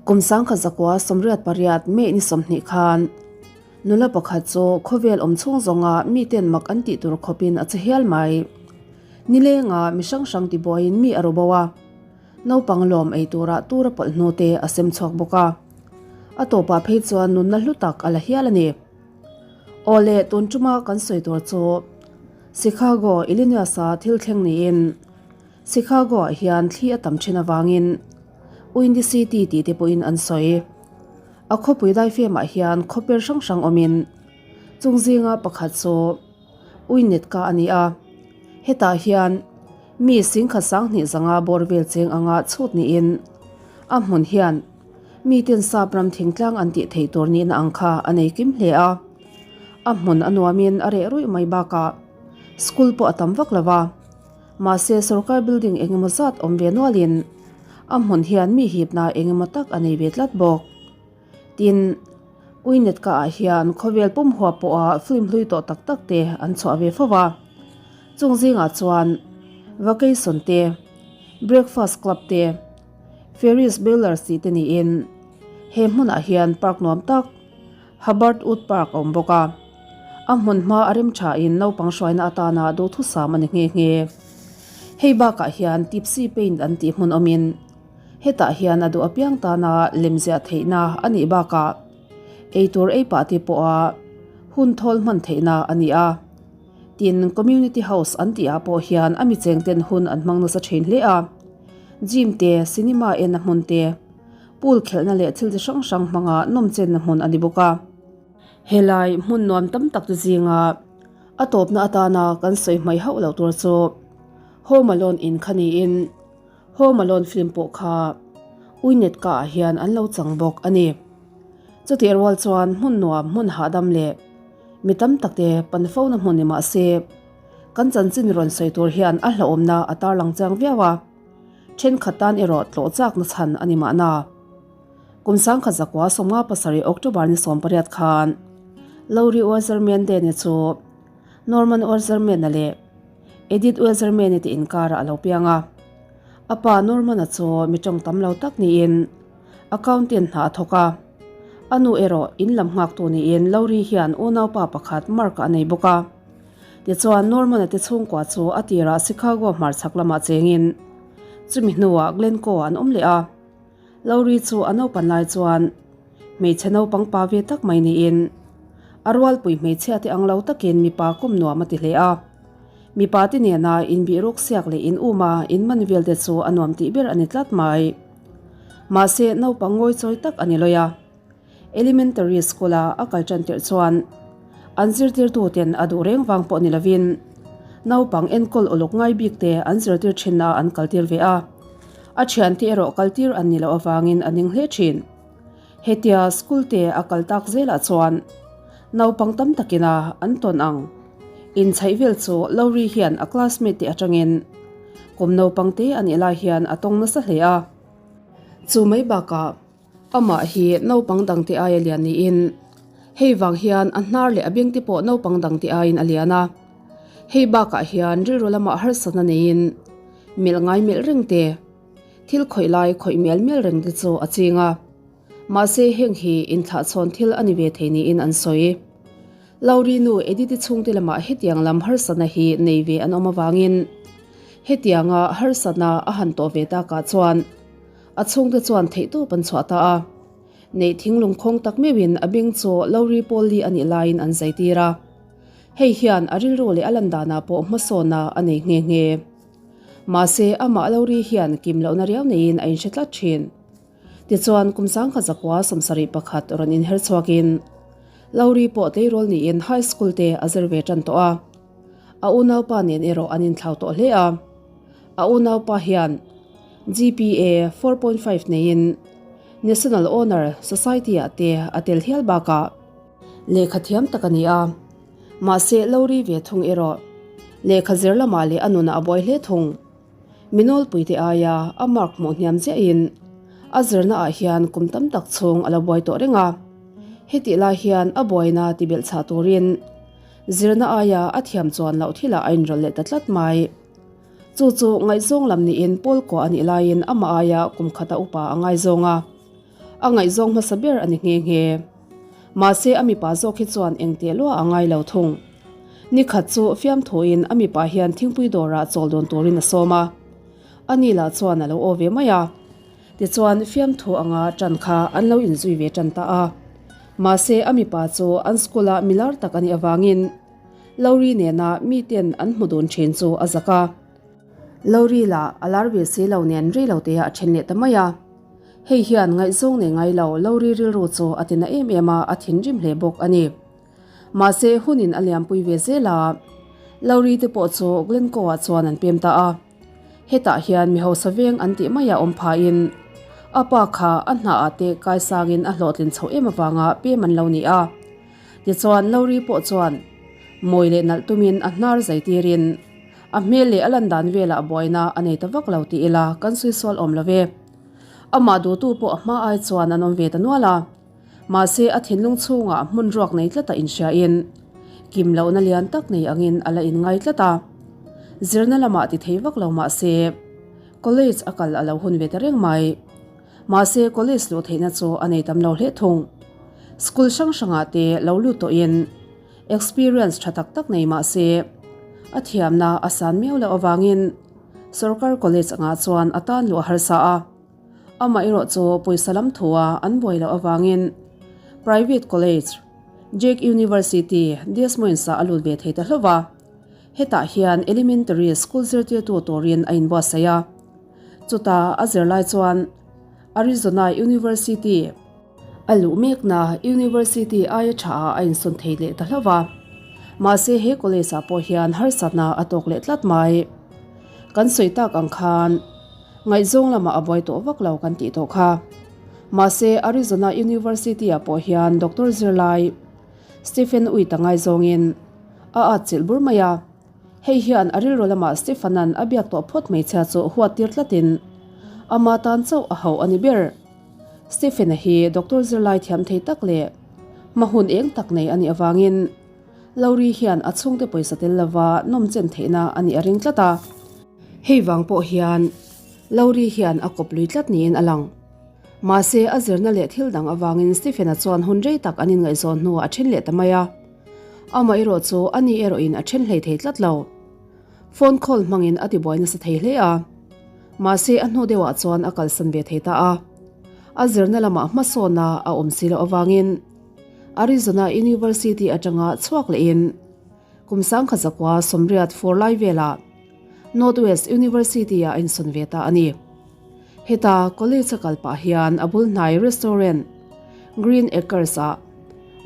Kum 1918 May ni 20 khan nula pakhat chu khawvel awm chhung zawnga miten mak an tih tur khawpin a che hial mai. Nilenga mi hrang hrang tibuaiin mi a ru bo a, naupang lawm ei tura tura pawlh hnu te a sem chhuak bawk a. A tawpah phei chuan nunna hlu tak a la hial a ni. Awle, tun tuma kan sawi tur chu Chicago, Illinois-a thil thleng niin Chicago-ah hian thli a tam thin avangin Windy City tih te pawhin an sawi. A khawpui daifemah hian khawper hrang hrang awmin chung zinga pakhat chu Uinetka a ni a. Hetah hian mi singkhat sanghnih zanga bawr vel cheng anga chhut niin a hmun hian miten sap ram thingtlang an tih theih tur nihna ang kha a nei kim hle a. A hmun a nuamin a reh ruih mai bakah school pawh a tam vak lo va. Mahse sorkar building engemaw zat awm ve nualin a hmun hian mi hipna engemaw tak a nei ve tlat bawk. Tin, Uinetka ah hian khawvel pum huap pawha film hlui tawh tak tak te an chhuah ve fo va. Chung zingah chuan Vacation te, Breakfast Club te, Ferris Bueller tih te niin he hmunah hian park nuam tak Hubbard Wood Park a awm bawk a. A hmun hma a rem thain naupang hruaina atana duhthusam a ni nghe nghe. Hei bakah hian Tipsy Paint an tih hmun awmin hetah hian a duh apiang tana lemziah theihna a nih bakah eitur ei pah te pawha hun thawl hman theihna a ni a. Tin, Community House an tihah pawh hian a mi chengten hun an hmang nasa thin hle a. Gym te, cinema en a hmun te, Pool khelhna leh thil chi hrang hrang hmanga nawmchenna hmun a ni bawk a. Helai hmun nuam tam tak te zinga a tawpna atana kan sawi hmai hauh loh tur chu Home Alone in kha niin Home Alone film pawh kha Uinetka ah hian an lo chang bawk a ni. Chutih rual chuan hmun nuam hmun hahdam leh mi tam tak te pan fo na hmun ni mah se kan chanchin rawn sawi tur hian a hlauhawmna a tarlang chiang viau a. Thenkhat tan erawh tlawh chakna chhan a ni mahna. Kum 1957 October ni 18 khan Lowry Uazerman Dane chu Norman Uazerman-a leh Edith Uazerman-i te inkarah a lo piang a. A pa Norman-a chu mi tawng tam lo tak niin accountant hna a thawk a. A nu erawh in lam nghaktu niin Lowry hian unaupa pakhat Mark-a a nei bawk a. Tichuan, Norman-a te chhungkua chu a tirah Chicago hmarchhak lamah chengin chumi hnuah Glencoe-ah an awm leh a. Lowry chu a naupan lai chuan hmeichhe naupang pa ve tak mai niin a rualpui hmeichhia te ang lo takin mipa kawm nuam a ti hle a. Mipa te nena inbih ruk siak leh in um a in man vel te chu a nuam tih ber a ni tlat mai. Mahse, naupang ngawichawi tak a ni lawi a. Elementary School-a a kal tan tirh chuan an zirtirtuten a duh reng vang pawh ni lovin naupang enkawl uluk ngai bik te an zirtir thinna an kaltir ve a, a thiante erawh kaltir an ni loh avangin a ning hle thin. Hetia school te a kal tak zelah chuan naupang tam takina an tawn ang inchhaih vel chu Lowry hian a classmate te atangin kum naupang te a nih lai hian a tawng nasa hle a. Chu mai bakah Amah hi naupang dangte aia lian niin hei vang hian a hnar leh a bengte pawh naupang dangte aiin a lian a. Hei bakah hian rilru lamah harsatna neiin melh ngai melh reng te, thil khawih lai khawih mial mial reng te chu a ching a. Mahse heng hi inthlahchhawn thil a ni ve thei niin an sawi. Lauri nu Edith-i chhungte lamah hetiang lam harsatna hi nei ve an awm avangin hetianga harsatna a han tawh ve takah chuan A chhungte chuan theihtawp an chhuah ta a. Neih thinglung khawng tak meuhin a beng chu Lowry Paul-i a nih laiin an zaitir a. Hei hian a rilru leh a lan danah pawh hmasawna a nei nghe nghe. Mahse, amah Lowry hian kim lohna riau neiin a inhre tlat thin. Tichuan, kum 1971 rawn inher chhuakin Lowry pawh tleirawl niin high school te a zir ve tan tawh a. A unaupa nen erawh an inthlau tawh hle a. A unaupa hian GPA 4.5 neiin National Honour Society-ah te a tel hial bakah lehkha thiam tak a ni a. Mahse, Lowry ve thung erawh lehkha zir lamah leh a nunah a buai hle thung. Mi nawlpuite aia a mark hmuh hniam chiahin a zirnaah hian kum tam tak chhung a lo buai tawh reng a. Hetih lai hian a buaina tibelh chhah turin zirna aia a thiam chuan loh thilah a inrawlh leh ta tlat mai. Chu chu ngaihzawng lam niin Paul kuah a nih laiin amah aia kum khata upa a ngaizawng a. A ngaihzawng hmasa ber a ni nghe nghe. Mahse a mipa zawk hi chuan eng teh luah a ngai lo thung. Ni khat chu fiamthuin a mipa hian thingpui dawrah chawl dawn turin a sawm a. A ni lah chuan a lo aw ve mai a. Tichuan fiamthu anga tan kha an lo inzui ve tan ta a. Mahse a mipa chu an school-a milar tak a nih avangin Lori nena miten an hmu dun thin chu a zak a. Lori lah a lar ve si lo nen rei lo teah a then leh ta mai a. Hei hian ngaihzawng nei ngai lo Lori rilru chu a tina em em a, a thinrim hle bawk a ni. Mahse hunin a liampui ve zel a, Lori te pawh chu Glencoe-ah chuan an pem ta a. Hetah hian mi hausa veng an tih maiah awm phain a pa kha a hnaah te kaisangin a hlawhtlin chhoh em avanga pem an lo ni a. Tichuan Lori pawh chuan mawi leh nalh tumin a hnar zai tirin a hmel leh a lan dan velah buaina a nei ta vak lo ti ila kan suisual awm lo ve. Amah duhtu pawh a hma ai chuan an awm ve ta nual a. Mahse a thinlung chhungah hmun ruak nei tlata inhriain kim lohna lian tak nei angin a la inngai tlat a. Zirna lamah ti thei vak lo mahse college a kal a lo hun ve ta reng mai. Mahse college luh theihna chu a nei tam lo hle thung. School hrang hrangah te lo lut tawhin experience tha tak tak nei mahse a thiamna a san miau loh avangin sorkar college angah chuan a tan luh a harsa a. Amaherawh chu pawisa lam thua an buai loh avangin Private College, Jake University, Des Moines-ah a lut ve thei ta hlauh va. Hetah hian Elementary School zirtirtu turin a inbuatsaih a. Chuta a zirlai chuan Arizona University a luh mekna University aia thaah a insawn thei leh ta hlauh va. Mahse he college-ah pawh hian harsatna a tawk leh tlat mai. Kan sawi tak ang khan Ngaihzawng lamah a buai tawh vak lo kan tih tawh kha. Mahse, Arizona University-ah pawh hian Doctor zirlai Stephen Uit a ngaizawngin a atchilh bur mai a. Hei hian a rilru lamah Stephen-a'n a biak tawh phawt hmeichhia chu huat tir tlatin ama tan chauh a hauh a ni ber. Stephen-a hi Doctor zirlai thiam thei tak leh hma hun eng tak nei a nih avangin Lori hian a chhungte pawisa tel lova nawmchen theihna a nih a ring tlat a. Hei vang pawh hian Lori hian a kawp lui tlat niin a lang. Mahse, a zirna leh thil dang avangin Stephen-a chuan hun rei tak an inngaihzawn hnuah a then leh ta mai a. Amaherawh chu a ni erawhin a then hlei thei tlat lo. Phone call hmangin a tibuai nasa thei hle a. Mahse, a hnu deuhah chuan a kalsan ve thei ta a. A zirna lamah hmasawna a awm si loh avangin Arizona University atanga chhuak lehin Kum sangkhat zakua sawmriat fur lai velah Northwest University-ah a insawn ve ta a ni. Heta college a kal pah hian a bul hnai restaurant Green Acres-ah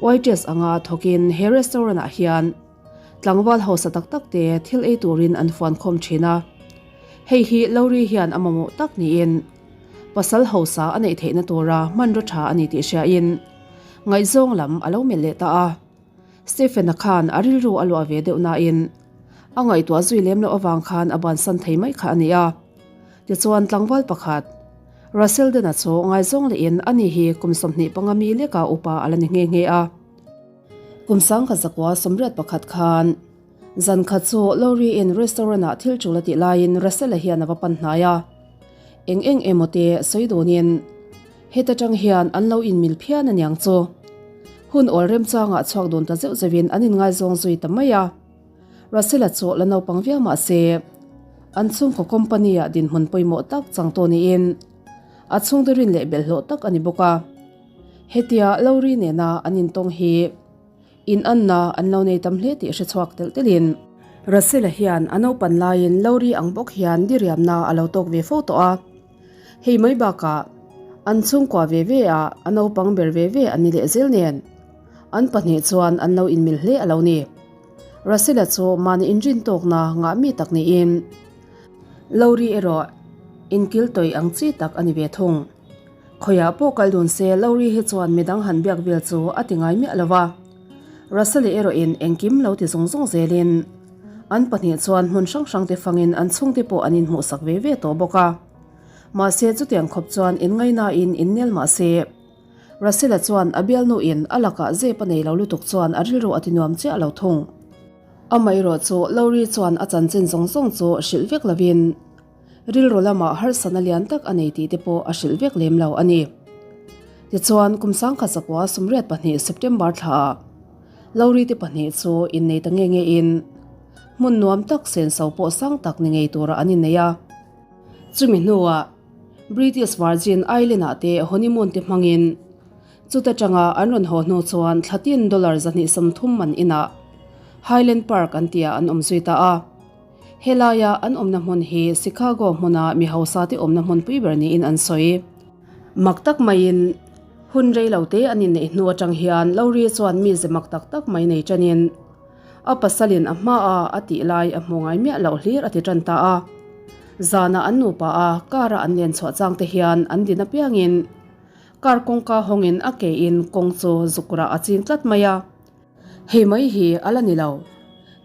waitress anga thawkin he restaurant-ah hian tlangval hausa tak tak te thil ei turin an fuan khawm thin a. Hei hi Lori hian a mamawh tak niin pasal hausa a neih theihna tura hmanraw tha a ni tih hriain ngaihzawng lam a lo melh leh ta a. Stephen-a khan a rilru a luah ve deuh nain a ngaihtuah zui lem loh avang khan a bansan thei mai kha a ni a. Tichuan tlangval pakhat, Russell Den-a chu ngaizawng lehin ani hi kum 25 mi leka upa a la ni nghe nghe a. Kum sangkhat zakua 81 khan zan khat chu Lori-in restaurant-ah thil tul a tih laiin Russell-a hian a va pan hnai a. Eng eng emaw te sawi dunin Heta tang hian an lo inmil phian aniang chu. Hun awl remchangah chhuak dun ta zeuh zeuhin an inngaizawng zui ta mai a. Russell-a chu la naupang viau mah se, an chhungkaw company-ah dinhmun pawimawh tak changtu niin a chhungte rin leh belhhlawh tak a ni bawk a. Hetia Lowry nena an intawng hi inanna an lo nei tam hle tih hre chhuak telh telhin. Russell-a hian a naupan laiin Lowry ang bawk hian diriamna a lo tawk ve fo tawh a. Hei mai bakah an chhungkua ve ve a, a naupang ber ve ve an ni leh zel nen. An pahnih chuan an lo inmil hle a lo ni. Russell-a chu mahni inrin tawkna ngah mi tak niin Lowry erawh inkil tawih ang chi tak a ni ve thung. Khawiah pawh kal dun se Lowry hi chuan midang han biak vel chu a ti ngai miah lo va. Russell-i erawhin engkim lo ti zung zung zelin an pahnih chuan hmun hrang hrang te fangin an chhungte pawh an inhmuhsak ve ve tawh bawk a. Mahse chutiang khawp chuan inngainain innel mah se, Russell-a chuan a bialnuin a lakah zep a nei lo lutuk chuan a rilru a tinuam chiah lo thung. Amaherawh chu Lowry chuan a chanchin zawng zawng chu hrilh vek lovin rilru lamah harsatna lian tak a nei tih te pawh a hrilh vek lem lo a ni. Tichuan, kum 1982 September thlaah Lowry te pahnih chu innei ta nge nge in hmun nuam tak senso pawh sang tak ni ngei tura an innei a. Chumi hnuah British Virgin Island-ah te honeymoon te hmangin chuta tanga an rawn haw hnu chuan thlatin dollar 230 man inah Highland Park an tihah an awm zui ta a. Helaia an awmna hmun hi Chicago hmuna mi hausa te awmna hmunpui ber niin an sawi. Mak tak maiin hun rei lo te an inneih hnu atang hian Lowry chuan mi ze mak tak tak mai nei tanin a pasalin a hmaa a tih lai a hmu ngai miah loh hlir a ti tan ta a. Zanah an nupa a car a an len chhuah chang te hian an din apiangin car kawngka hawngin a kein kawng chu zuk rah a ching tlat mai a. Hei mai hi a la ni lo.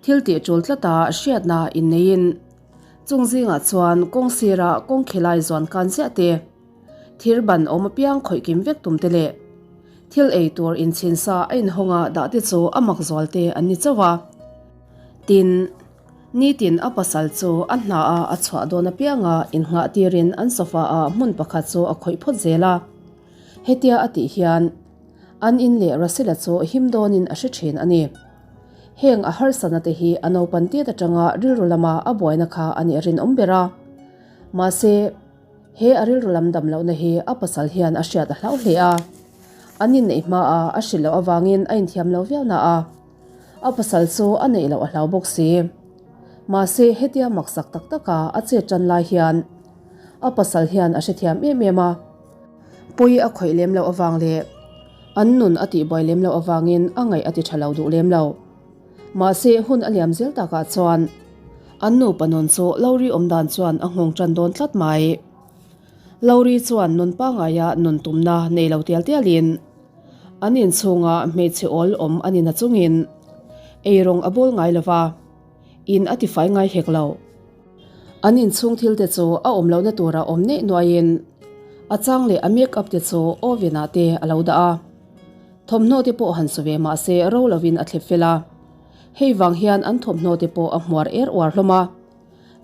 Thil tih tul tlata hriatna inneiin chung zingah chuan kawng sirah kawng khilai zuan kan ziah te, thir ban awm apiang khawih kim vek tum te leh thil ei tur inchhin sa a inhawnga dah te chu a mak zual te an ni chauh a. Tin, nitin a pasal chu a hna a a chhuah dawn apianga innghah tirin an sofa ah hmun pakhat chu a khawih phawt zel a. Hetia a tih hian An in leh Russell-a chu him dawnin a hre thin a ni. Heng a harsatna te hi a naupan tiat atanga rilru lama a buaina kha a nih a rinawm ber a. Mahse, he a rilru lam dam lohna hi a pasal hian a hriat a hlau hle a. An inneih hmaah a hrilh loh avangin a inthiam lo viau na a, a pasal chu a neih loh a hlau bawk si. Mahse, hetia maksak tak taka a chet tan lai hian a pasal hian a hrethiam em em a. Pawi a khawih lem loh avang leh an nun a tihbuai lem loh avangin a ngaih a ti tha lo duh lem lo. Mahse, hun a liam zel takah chuan an nupa nun chu Lowry awm dan chuan a nghawng tan dawn tlat mai. Lowry chuan nun pangaia nun tumna nei lo tial tialin an inchhunga hmeichhe awl awm a ni nachungin eirawng a bawl ngai lova, in a tifai ngai hek lo. An inchhung thil te chu a awm lohna tura awm neih nuaiin a chang leh a make up te chu oven ah te a lo dah a. Thawmhnaw te pawh han su ve mah se ro lovin a thlep fel a. Hei vang hian an thawmhnaw te pawh a hmuar er uar hlawm a.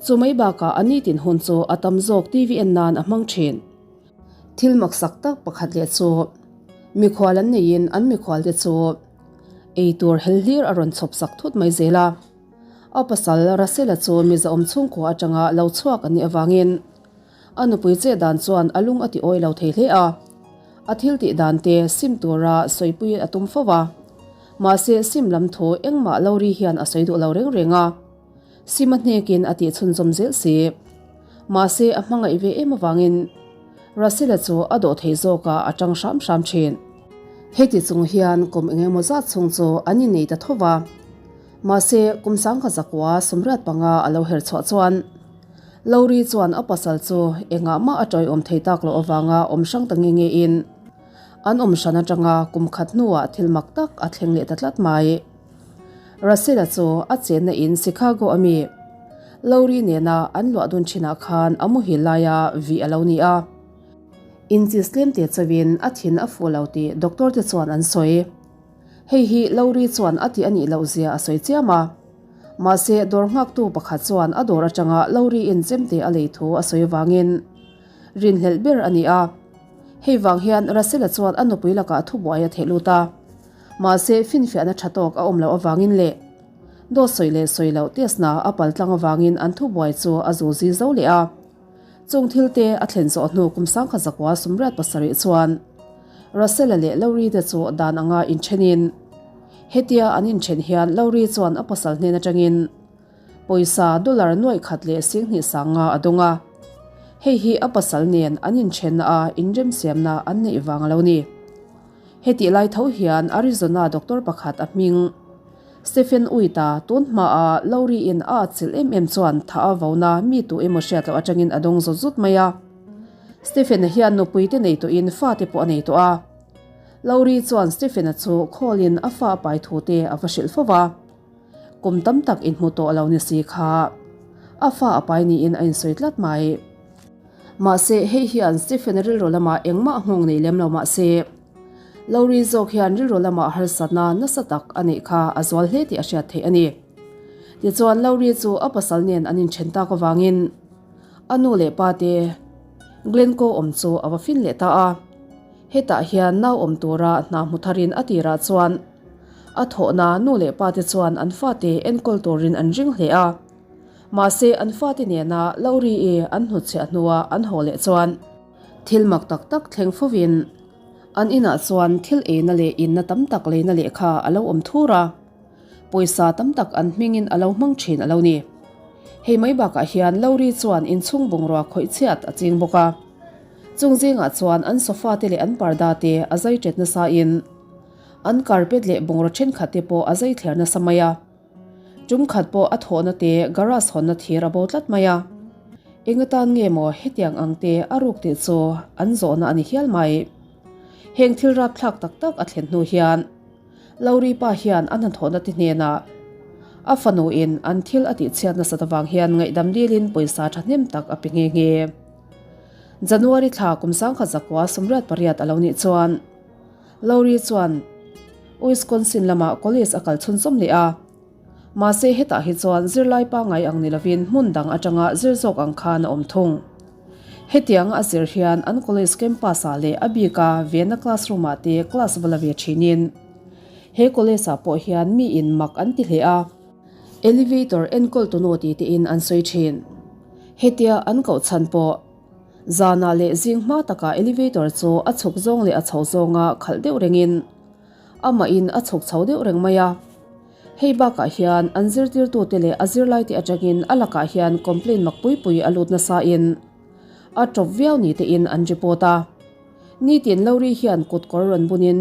Chu mai bakah a nitin hun chu a tam zawk TV en nan a hmang thin. Thil maksak tak pakhat leh chu mikhual an neiin an mikhual te chu eitur hel hlir a rawn chhawp sak thut mai zel a. A pasal Russell-a chu mizaawm chhungkua atanga lo chhuak a nih avangin a nupui che dan chuan a lung a ti awi lo thei hle a. A thil tih dan te sim tura sawipui a tum fo va. Mahse sim lam thu engmah Lowry hian a sawi duh lo reng reng a. Sim a hnekin a tih chhunzawm zel si. Mahse a hmangaih ve em avangin Russell-a chu a dawh thei zawkah a tang hram hram thin. Heti chung hian kum engemaw zat chhung chu an innei ta tho va. Mahse, kum sangkhat zakua 85 a lo her chhuah chuan Lowry chuan a pasal chu engah mah a tawiawm thei tak loh avanga awm hrang ta nge nge in an awm hran atanga kum khat hnuah thil mak tak a thleng leh ta tlat mai. Russell-a chu a chenna in Chicago a mi Lowry nena an luah dun thinah khan a muhil laia vih a lo ni a. Inchis tlemte chauhin a thin a fuh lo tih doctor te chuan an sawi. Hei hi Lowry chuan a tih a nih loh zia a sawi chiam a. Mahse, dawr nghaktu pakhat chuan a dawr atanga Lowry in chemte a lei thu a sawi avangin rinhlelh ber a ni a. Hei vang hian Russell-a chuan a nupui lakah thubuai a theh lut a. Mahse, finfiahna tha tawk a awm loh avangin leh dawt sawi leh sawi loh test na a pal tlang avangin an thubuai chu a zuzi zo leh a. Chung thilte a thlen zawh hnu kum 1987 chuan Russell-a leh Lowry te chu dan anga inthenin, hetia an inthen hian Lowry chuan a pasal hnen atangin pawisa dollar nuaih khat leh 20 sanga a dawng a. Hei hi a pasal nen an inthenna a inremsiamna an neih vang a lo ni. Hetih lai tho hian Arizona doctor pakhat a hming Stephen Uit-a tun hmaa Lowry-in a atchilh em em chuan tha a vona mi tu emaw hriat loh atangin a dawng zawt zut mai a. Stephen-a hian nupui te nei tawhin fate pawh a nei tawh a. Lowry chuan Stephen-a chu call-in a fa a pai thu te a va hrilh fo va. Kum tam tak inhmu tawh lo ni si kha a fa a pai niin a insawi tlat mai. Mahse, hei hian Stephen-a rilru lamah engmah nghawng nei lem lo mahse, Lowry zawk hian rilru lamah harsatna nasa tak a neih kha a zual hle tih a hriat theih a ni. Tichuan, Lowry chu a pasal nen an inthen tak avangin, A nu leh pa te Glencoe awm chu a va fin leh ta a. Hetah hian nau awm tura hna hmu tharin a tirah chuan a thawhna nu leh pate chuan an fate enkawl turin an ring hle a. Mahse an fate nena Lauri-i an hnutchhiah hnua an haw leh chuan thil mak tak tak thleng fovin an inah chuan thil eina leh inna tam tak leina lehkha a lo awm thur a. Pawisa tam tak an hmingin a lo hmang thin a lo ni. Hei mai bakah hian Lauri chuan inchhung bungrua khawih chhiat a ching bawk a. Chung zingah chuan an sofa te leh an parda te a zai ṭet nasa in an carpet leh bungraw thenkhat te pawh a zai thler nasa mai a. Tum khat pawh a thawhna te garage hawnna thir a bo tlat mai a. Eng atan nge maw hetiang ang te a ruk tih chu an zawhna a ni hial mai. Heng thil rapthlak tak tak a thlen hnu hian Lauri pa hian a hnathawhna te hnenah a fanu in an thil a tihchhiat nasat avang hian ngaihdam dilin pawisa thahnem tak a pe nghe nghe. January thla kum sangkhat zakua 88 a lo nih chuan Lauri chuan Wisconsin lamah college a kal chhunzawm leh a. Mahse hetah hi chuan zirlai pangngai ang ni lovin hmun dang atanga zir zawk ang khan a awm thung. Hetianga a zir hian an college campus ah leh a bika venna classroom ah te class va la ve thinin he college ah pawh hian mi in mak an ti hle a. Elevator enkawl tunu ti tein an sawi thin. Hetia an koh chhan pawh zanah leh zing hma takah elevator chu a chhuk zawng leh a chho zawnga khalh deuh rengin amah in a chhuk chho deuh reng mai a. Hei bakah hian an zirtirtute leh a zirlaite atangin a lakah hian complaint mak pui pui a lut nasa in a tawp viau ni tein an report a. Nitin Lowry hian kut kawr rawn bunin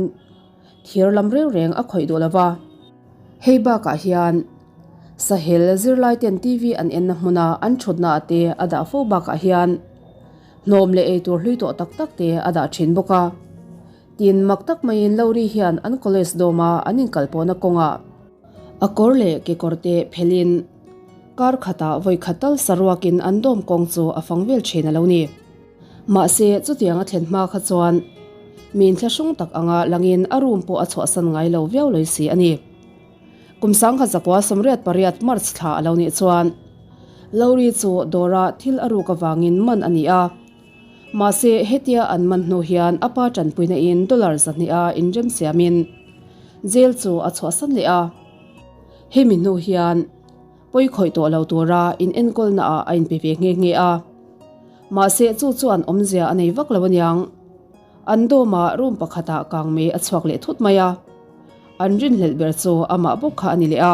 thir lam reng reng a khawih duh lova. Hei bakah hian Sahel zirlaiten TV an enna hmuna an thutna ah te a dah fo bakah hian hnawm leh eitur hlui tawh tak tak te a dah thin bawk a. Tin, mak tak maiin Lowry hian an college dawma an inkalpawhna kawngah a kawr leh kekawr te phelhin kar khatah vawi khat tal saruakin an dawm kawng chu a fang vel thin a lo ni. Mahse, chutiang a thlen hma kha chuan mi inthlahrung tak anga langin a room pawh a chhuahsan ngai lo viau lawih si a ni. Kum 1988 March thla a lo nih chuan Lowry chu dawra thil a ruk avangin man a ni a. Mahse, hetia an man hnu hian a pa tanpuina in dollar 200 a inrem siamin jail chu a chhuahsan leh a. Hemi hnu hian pawi khawih tawh lo tura in enkawlna ah a inpe ve nghe nghe a. Mahse, chu chuan awmzia a nei vak lo aniang. An dawmah room pakhatah kangmei a chhuak leh thut mai a. An rinhlelh ber chu amah bawk kha a ni leh a.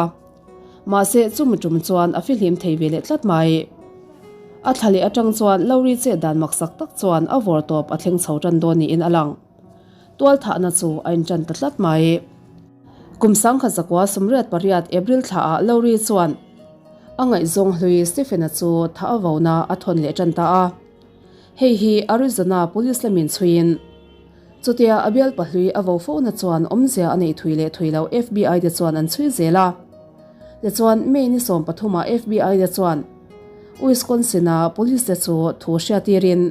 Mahse, chumi tum chuan a fihlim thei ve leh tlat mai. A thla leh atang chuan Lowry chet dan maksak tak chuan a vawr tawp a thleng chho tan dawn niin a lang. Tualthahna chu a intan ta tlat mai. Kum 1988 April thlaah Lowry chuan a ngaihzawng hlui Stephen-a chu thah a vona a thawn leh tan ta a. Hei hi Arizona Police lamin chhuiin Chutia a bial pahlui a vo fo na chuan awmzia a neih thui leh thui lo FBI te chuan an chhui zel a. Tichuan May ni 13 ah FBI te chuan Wisconsin a police te chu thu hriatirin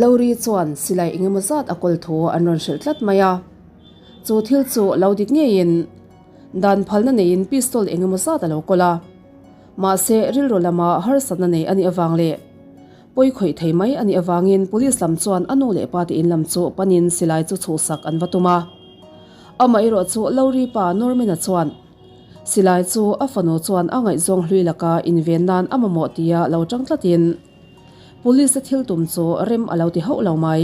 Lowry chuan silai engemaw zat a kawl thu an rawn hrilh tlat mai a. Chu thil chu lo dik ngeiin dan phalna neiin pistol engemaw zat a lo kawl a. Mahse rilru lama harsatna nei a nih avang leh Pawi khawih thei mai a nih avangin Police lam chuan a nu leh pa te in lam chu panin silai chu chhuhsak an va tum a. Amaherawh chu Lowry pa Norman-a chuan silai chu a fanu chuan a ngaihzawng hlui laka inven nan a mamawh tia lo tang tlatin Police te thil tum chu rem a lo ti hauh lo mai.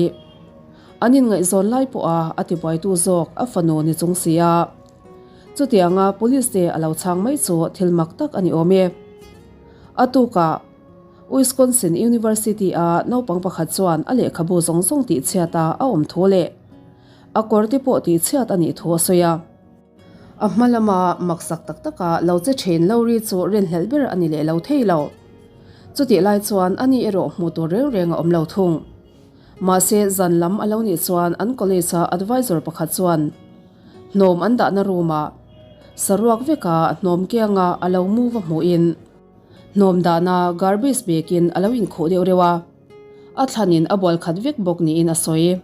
An inngaihzawn lai pawha a tibuaitu zawk a fanu ni chung si a. Chutianga Police te a lo chhang mai chu thil mak tak a ni awm e. A tukah. Wisconsin University a naupang pakhat chuan a lehkhabu zawng zawng tihchhiat a a awm thu leh a kawr te pawh tihchhiat a nih thu a sawi a. A hma lama maksak tak taka lo che thin Lowry chu rinhlelh ber a ni leh lo thei lo. Chutih lai chuan ani erawh hmuh tur reng reng a awm lo thung. Mahse zan lam a lo nih chuan an college a advisor pakhat chuan hnawm an dahna room ah saruak veka hnawm kianga a lo mu va hmuhin, Hnawm dahna garbage bag-in a lo inkhuh deuh reuh a, a thlanin a bual khat vek bawk niin a sawi.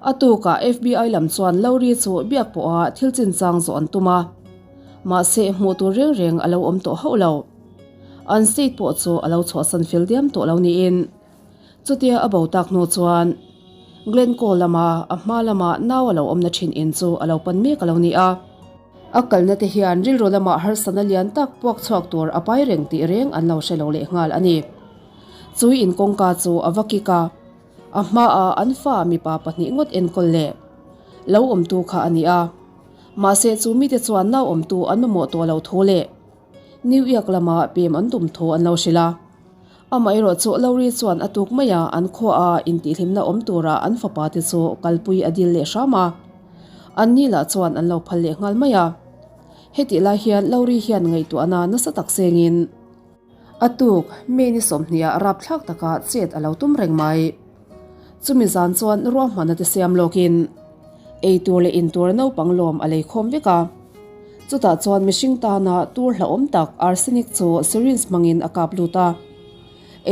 A tukah FBI lam chuan Lowry chu biak pawha thil chinchang zawh an tum a, mahse hmuh tur reng reng a lo awm tawh hauh lo. An state pawh chu a lo chhuahsan fel diam tawh lo niin. Chutia a bo tak hnu chuan. Glencoe lama a hma lama nau a lo awmna thin in chu a lo pan mek a lo ni a. A kalna te hian rilru lama harsatna lian tak puak chhuak tur a pai reng tih reng an lo hre lo leh nghal a ni. Chui in kawngka chu a va kik a, a hmaah an fa mipa pahnih ngawt enkawl leh lo awmtu kha a ni a. Mahse chu mite chuan nau awmtu an mamawh tawh lo thu leh New York lama pem an tum thu an lo hrilh a. Amaherawh chu Lowry chuan a tuk mai a, an khuaah intihhlimna awm tura an fapa te chu kalpui a dil leh hram a. Anni lah chuan an lo phal leh nghal mai a. Hetih lai hian Lowry hian ngaihtuahna nasa tak sengin a tuk May ni sawmhniah rapthlak taka chet a lo tum reng mai. Chumi zan chuan ruahmanna te siam lawkin eitur leh intur naupang lawm a lei khawm vek a. Chutah chuan mihring tana tur hlauhawm tak arsenic chu syringe hmangin a kap lut a.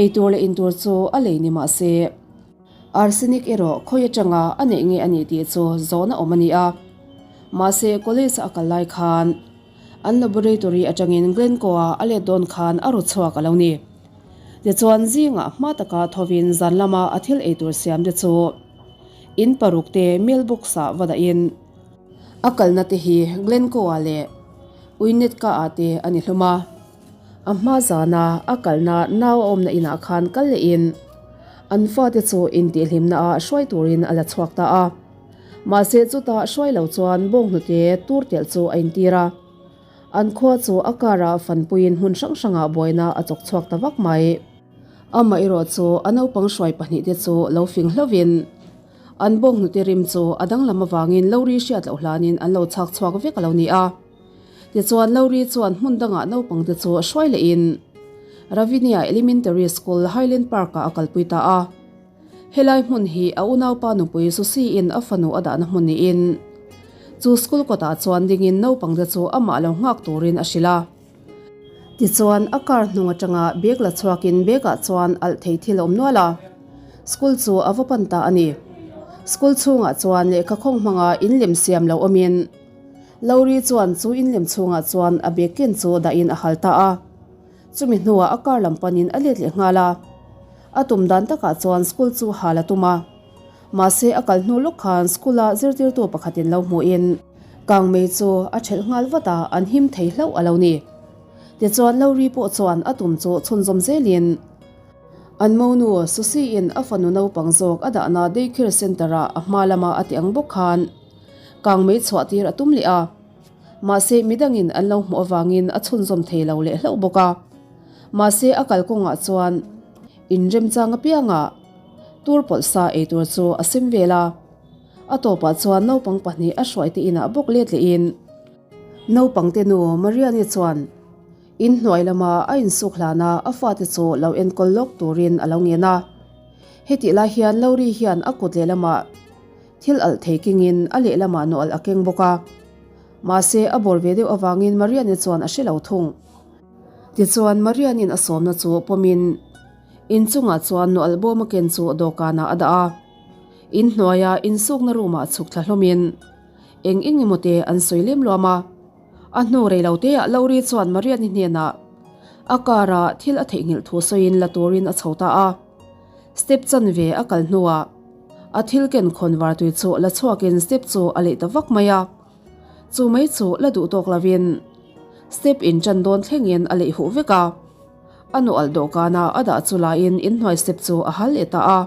Eitur leh intur chu a lei ni mah se, arsenic erawh khawi atanga a neih nge a nih tih chu zawhna awm a ni a. Mahse college a kal lai khan an laboratory atangin Glencoe-a a let dawn khan a ru chhuak a lo ni. Tichuan zingah hma taka thovin zan lama a thil eitur siam te chu in paruk te mailbox ah va dahin, A kalna te hi Glencoe-ah leh Winnetka-ah te a ni hlawm a. A hma zana a kalna nau a awmna inah khan kal lehin an fate chu intihhlimnaah hruai turin a la chhuak ta a. Mahse chutah hruai lo chuan bawnghnute tur telh chu a intir a. An khua chu a car-ah fanpuiin hmun hrang hrangah buaina a chawk chhuak ta vak mai. Amaherawh chu a naupang hruai pahnihte chu lo fing hlauhin An bawnghnute rim chu a danglam avangin Lowry hriat loh hlanin an lo chhak chhuak vek a lo ni a. Tichuan Lowry chuan hmun dangah naupangte chu hruai lehin Ravinia Elementary School, Highland Park-ah a kalpui ta a. Helai hmun hi a unaupa nupui Susie-in a fanu a dahna hmun niin chu school kawtah chuan dingin naupangte chu amah lo nghak turin a hrilh a. Tichuan, a car hnung atanga bag la chhuakin bag ah chuan alh thei thil a awm nual a, school chu a va pan ta a ni. School chhungah chuan lehkha khawng hmanga in lem siam lo awmin Lowry chuan chu in lem chhungah chuan a bag ken chu dahin a hal ta a. Chumi hnuah a car lam panin a let leh nghal a. A tum dan takah chuan school chu hal a tum a. Mahse a kal hnu lawk khan school a zirtirtu pakhatin lo hmuhin kangmei chu a thelh nghal vat a, an him thei hlauh a lo ni. Tichuan Lowry pawh chuan a tum chu chhunzawm zelin an monu Susie-in a fanu naupang zawk a dahna daycare centre-ah a hma lama a ti ang bawk khan kangmei chhuah tir a tum leh a. Mahse midangin an lo hmuh avangin a chhunzawm thei lo leh hlauh bawk a. Mahse a kalkawngah chuan inremchang apiangah Tur pawlh sa ei tur chu a sem vel a, a tawpah chuan naupang pahnih a hruaite inah bawk let lehin naupangte nu Mariani chuan in hnuai lama a insuk hlana a fate chu lo enkawl lawk turin a lo ngen a. Hetih lai hian Lowry hian a kut lehlamah thil alh thei kengin a lehlamah nawlh a keng bawk a, mahse a bawr ve deuh avangin Mariani chuan a hre lo thung. Tichuan Mariani'n a sawmna chu pawmin In chungah chuan nu albawm a ken chu dawhkanah a dah a, in hnuaia insukna room ah chhuk thla hlawmin eng eng emaw te an sawi lem luam a. A hnu rei lo teah Lowry chuan Mariani hnenah a car ah thil a theihnghilh thu sawiin la turin a chho ta a. Step chanve a kal hnuah a thil ken khawn var tui chu la chhuakin step chu a leih ta vak mai a. Chu mai chu la duh tawk lovin step in ṭan dawn thlengin a leih huh vek a. A nu alh dawhkana a dah chu laiin inhnuai step chu a hal leh ta a.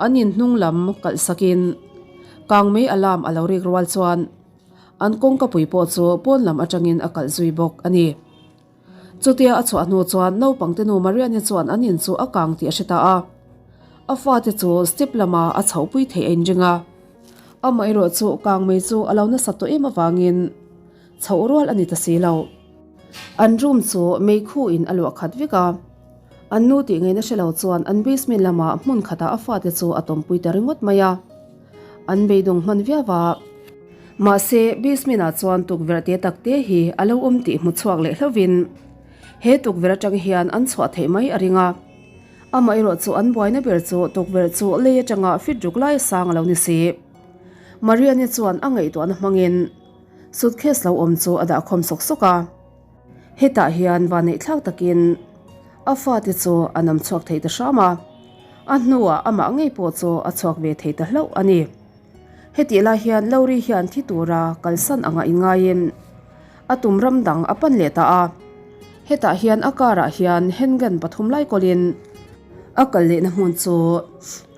An in hnung lam kalh sakin kangmei alarm a lo rik rual chuan an kawngka pui pawh chu pawn lam atangin a kalh zui bawk a ni. Chutia a chhuah hnu chuan naupangte nu Mariani chuan an in chu a kang tih a hre ta a. A fate chu step lama a chhohpui theih a inring a. Amaherawh chu kangmei chu a lo nasat tawh em avangin chhoh rual a ni ta si lo. An room chu meikhu in a luah khat vek a, an nu tih ngaihna hre lo chuan an basement lamah hmun khatah a fate chu a tawmpui ta ringawt mai a, an beidawng hman viau a. Mahse, basement ah chuan tukverh te tak te hi a lo awm tih hmu chhuak leh hlauhin he tukverh atang hian an chhuah theih mai a ring a. Amaherawh chu an buaina ber chu tukverh chu lei atanga fit ruk lai sang a lo ni si. Mariani chuan a ngaihtuahna hmangin. Suitcase lo awm chu a dahkhawm sawk sawk a, hetah hian vaneihthlak takin a fate chu a nam chhuak thei ta hram a. A hnuah amah ngei pawh chu a chhuak ve thei ta hlauh a ni. Hetih lai hian Lori hian thi tura kalsan anga inngaiin a tum ram dang a pan leh ta a. Hetah hian a car ah hian handgun pathum lai kawlin a kal lehna hmun chu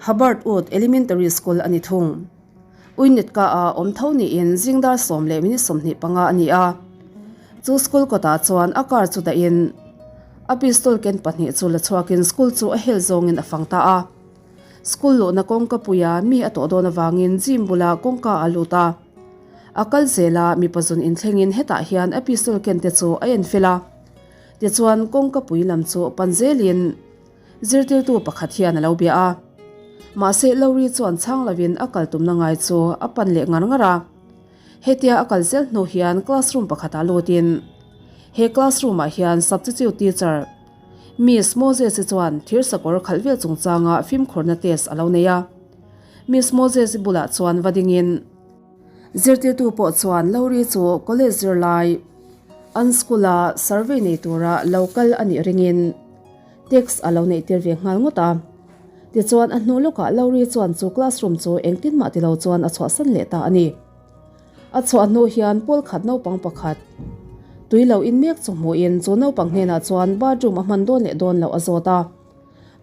Hubbard Wood Elementary School a ni thung. Uinetka ah awm tho niin zingdar sawm leh minute 25 a ni a. Chu school kawtah chuan a car chu dahin a pistol ken pahnih chu la chhuakin school chu a hel zawngin a fang ta a. School luhna kawngka puia mi a tawh dawn avangin gym bulah kawngka a lut a. A kal zel a, mipa zun inthlengin hetah hian a pistol ken te chu a en fel a. Tichuan kawngka pui lam chu pan zelin zirtirtu pakhat hian a lo bia a. Mahse Lowry chuan chhang lovin a kal tumna ngai chu a pan leh ngar ngar a. Hetia a kal zel hnu hian classroom pakhatah lutin he classroom ah hian substitute teacher Miss Moses-i chuan thir sakawr khalh vel chungchanga fimkhurna test a lo nei a. Miss Moses-i bulah chuan va dingin zirtirtu pawh chuan Lowry chu college zirlai an school-a survey nei tura lo kal a nih ringin text a lo neih tir ve nghal ngawt a. Tichuan a hnu lawkah Lowry chuan chu classroom chu engtin mah ti lo chuan a chhuahsan leh ta a ni. A chhuah hnu hian pawl khat naupang pakhat tui lo in mek chu hmuhin chu naupang hnenah chuan bathroom a hman dawn leh dawn loh a zawt a.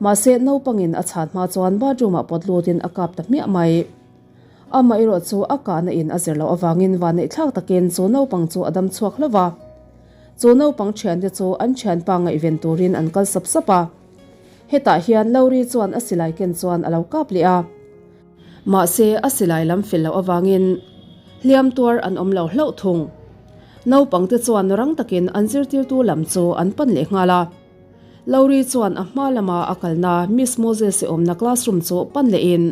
Mahse naupangin a chhan hma chuan bathroom ah pawt lutin a kap ta hmiah mai. Amaherawh chu a kahna in a zir loh avangin vanneihthlak takin chu naupang chu a dam chhuak hlauh va. Chu naupang thiante chu an thianpa ngaihven turin an kal sap sap a. Hetah hian Lowry chuan a silai ken chuan a lo kap leh a. Mahse a silai lam fel loh avangin hliam tuar an awm lo hlauh thung. Naupangte chuan rang takin an zirtirtu lam chu an pan leh nghal a. Lowry chuan a hma lama a kalna Miss Moses-i awmna classroom chu pan lehin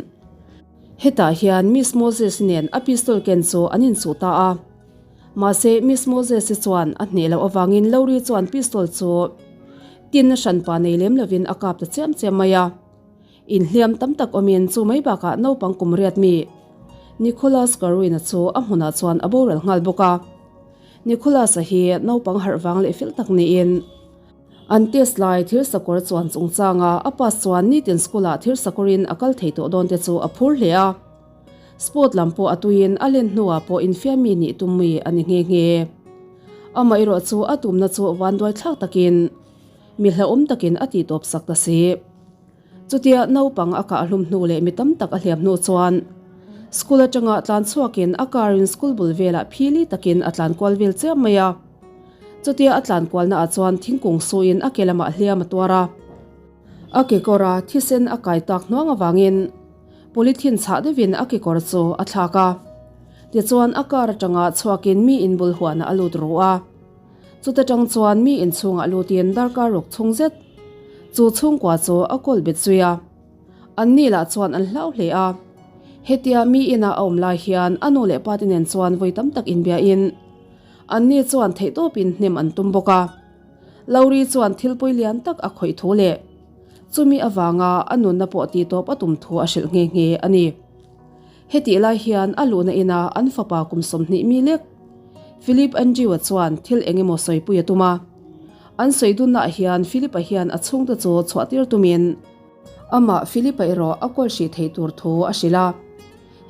hetah hian Miss Moses nen a pistol ken chu an inchuh ta a. Mahse Miss Moses-i chuan a hneh loh avangin Lowry chuan pistol chu tin hranpa nei lem lovin a kap ta chiam chiam mai a. Inhliam tam tak awmin chu mai bakah naupang kum riat mi Nicholas Carwin-a chu a hmunah chuan a boral nghal bawk a. Nicholas-a hi naupang harh vang leh fel tak niin an test lai thil sakawr chuan chungchanga a pass chuan nitin school-ah thil sakawrin a kal thei tawh dawn te chu a phur hle a. Sport lam pawh a tuiin a len hnuah pawh infiammi nih tum mi a ni nghe nghe. Amaherawh chu a tumna chu vanduaithlak takin mi hlauhawm takin a tihtawp sak ta si. Chutia naupang a kah hlum hnu leh mi tam tak a hliam hnu chuan school atanga tlan chhuakin a car in school bul velah phili takin a tlan kual vel chiam mai a. Chutia a tlan kualna ah chuan thingkung suin a ke lamah hliam a tuar a. A kekawra thisen a kai tak hnuang avangin polythene chhah deuhin a kekawr chu a thlak a. Tichuan a car atanga chhuakin mi in bul huanah a lut ru a. Chuta tang chuan mi inchhungah lutin darkar ruk chhung zet chu chhungkua chu a kawl bet zui a. An ni lah chuan an hlau hle a. Hetia mi ina a awm lai hian a nu leh pa te nen chuan vawi tam tak inbiahin an ni chuan theihtawpin hnem an tum bawk a. Lowry chuan thil pawi lian tak a khawih thu leh chumi avanga a nunna pawh tihtawp a tum thu a hrilh nghe nghe a ni. Hetih lai hian a luhna ina an fapa kum 20 mi lek Philip Andrew-a chuan thil eng emaw sawipui a tum a. An sawi dunnaah hian Philip-a hian a chhungte chu chhuah tir tumin amah Philip-a erawh a kawl hrih theih tur thu a hrilh a.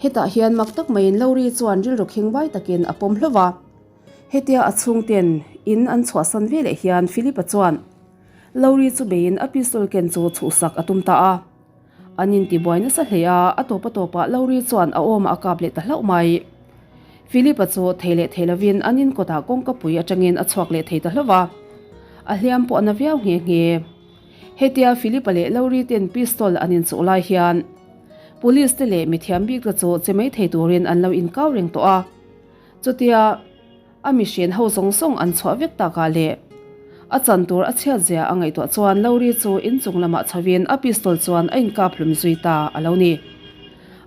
Hetah hian mak tak maiin Lowry chuan rilru khingbai takin a pawm hlauh a. Hetia a chhungten in an chhuahsan veleh hian Philip-a chuan Lowry chu beiin a pistol ken chu chhuhsak a tum ta a. An intibuai nasa hle a, a tawp a tawpah Lowry chuan a awmah a kap leh ta hlauh mai. Philip-a chu thei leh thei lovin an inkawtah kawngka pui atangin a chhuak leh thei ta hlauh a, a hliam pawh a na viau nghe nghe. Hetia Philip-a leh Lowry ten pistol an inchuh lai hian Police te leh mithiam bik te chu che mai thei turin an lo inkau reng tawh a, chutia A mihrian ho zawng zawng an chhuah vek takah leh a chan tur a chhiat zia a ngaihtuah chuan Lowry chu inchung lamah chhovin a pistol chuan a inkap hlum zui ta a lo ni.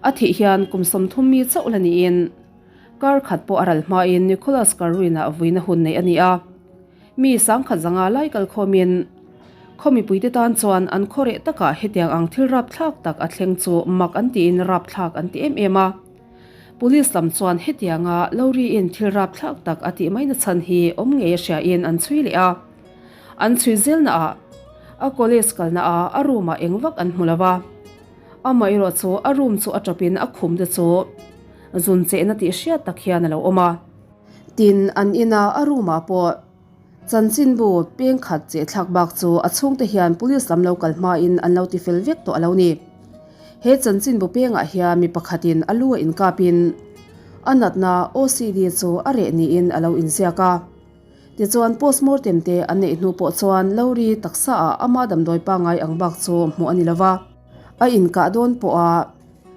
A thih hian kum 30 mi chauh la niin kar khat pawh a ral hmain Nicholas Carwin-ah vuina hun neih a ni a. Mi sangkhat zanga lai kal khawmin khaw mipuite tan chuan an khaw reh takah hetiang ang thil rapthlak tak a thleng chu mak an tiin rapthlak an ti em em a. Police lam chuan hetianga Lowry-in thil rapthlak tak a tih mai nachhan hi awm ngei a hriain an chhui leh a. An chhui zelnaah a college kalnaah a room-ah eng vak an hmu lo va. Amaherawh chu a room chu a tawpin a khum te chu zun chehna tih hriat tak hian a lo awm a. Tin, an ina a room ah pawh chanchinbu peng khat cheh thlak bak chu a chhungte hian police lam lo kal hmain an lo ti fel vek tawh a lo ni. He chanchinbu pengah hian mi pakhatin a lu a inkapin a natna OCD chu a reh niin a lo inziak a. Tichuan postmortem te an neih hnu pawh chuan Lowry taksa ah ama damdawi pangai ang bak chu hmuh a ni lova. A inkah dawn pawha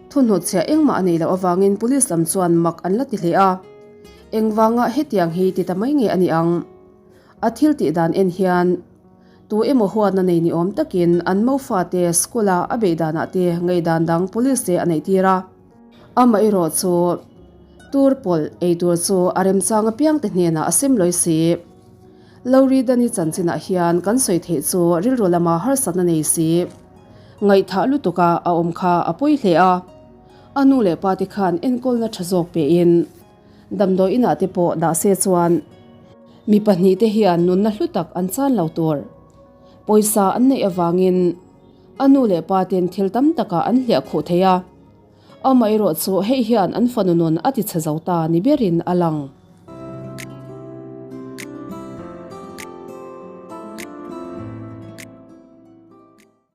thuhnawtchhiah engmah a neih loh avangin police lam chuan mak an la ti hle a. Engvanga hetiang hi ti ta mai nge a ni ang? A thil tih dan en hian tu emaw huatna nei ni awm takin an mofa te school a a beih danah te ngaihdan dang police te a neih tir a. Amaherawh chu tur pawlh ei tur chu a remchang apiang te hnenah a sem lawi si. Lowry Dani chanchinah hian kan sawi theih chu rilru lama harsatna nei si. Ngaihthah lutuka a awm kha a pawi hle a. A nu leh pa te khan enkawlna tha zawk pein damdawi inah te pawh dah se chuan mi pahnihte hian nunna hlu tak an chan lo tur. Pawisa an neih avangin A nu leh pa ten thil tam takah an hliah khuh thei a, amaherawh chu hei hian an fanu nun a ti chhe zo ta ni berin a lang.